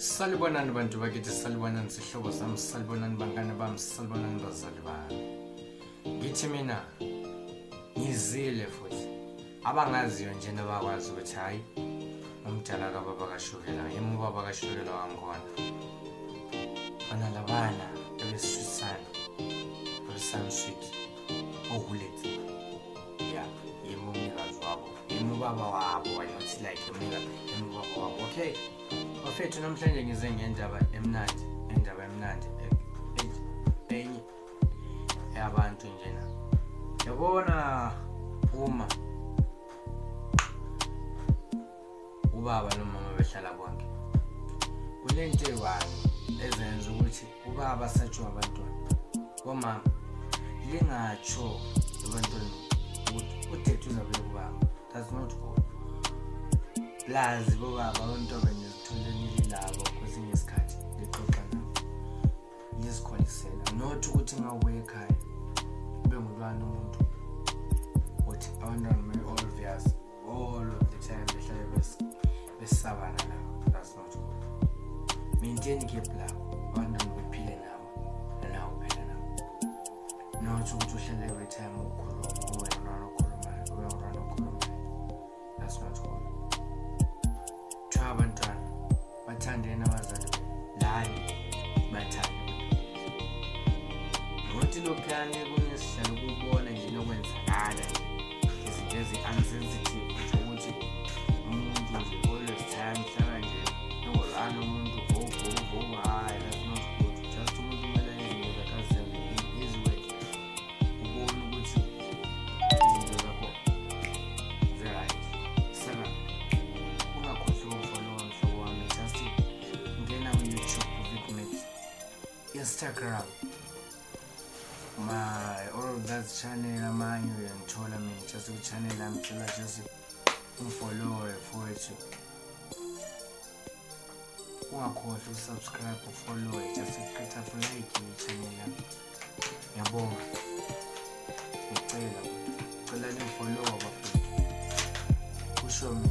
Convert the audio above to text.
Salibonani bantu bakithi, salibonani sihlobo sami, salibonani bangane bami, salibonani bazali bami. Ngithi mina ngizile futhi abangaziyo nje nabakwazi ukuthi hhayi umdala kababa kashukela, yimi ubaba kashukela wangikhona. Bona labana ebesiswisana, abesansweet, ohuletsi. Ya, yimi umnikazi wabo, yimi ubaba wabo, why not like umnikazi, yimi ubaba wabo. Okay. Bafethu, namhlanje ngize ngendaba emnandi, indaba emnandi enye yabantu njena. Yabona uma ubaba nomama behlala bonke, kunento eyi-one ezenza ukuthi ubaba asatshwe abantwana. Bomama, lingatsho ebantwaneni ukuthi udaddy uzabe kubaba. That's not good. Plus bobaba, abantu benizithole nililabo kwesinye isikhathi nixoxa nabo, nizikholisela, not ukuthi ngawubuya ekhaya ube ngulwana umuntu uthi abantwana may obvious all of the time behlale besabana nabo. That's not good. Maintain gap labo, abantwana bephile nabo, nawe uphila nabo, not ukuthi uhlale every time ukhuluma, ube ngulwana okhulumayo, ube ngulwana okhulumayo. That's not good. Kuthiwa abantwana bathandeni abazali lani, bathande ngothi lokhuyane kunesihlalo ukubona nje nokwenzakala nje izinto ezi-unsensitive nje, ukuthi umuntu nje always time hlala nje engolana umuntu vo vo vo. Hhayi, that's not good. Just umuntu kumele izinto zakhe azenze in his way, ubone ukuthi izinto zakho zi-right. Saka ungakhohlwa uku-follow-a, mhlobo wami. Just ngena ku-YouTube, Vicmax, Instagram, my all of that channel, amanye uyangithola mina just ku-channel yami. Cela just ungi-follow-e mfowethu, ungakhohlwa uku-subscribe, u-follow-e, just uqetha like i-channel yami. Ngiyabonga, ngicela cela ningi-follow-a bafethu, kusho mina.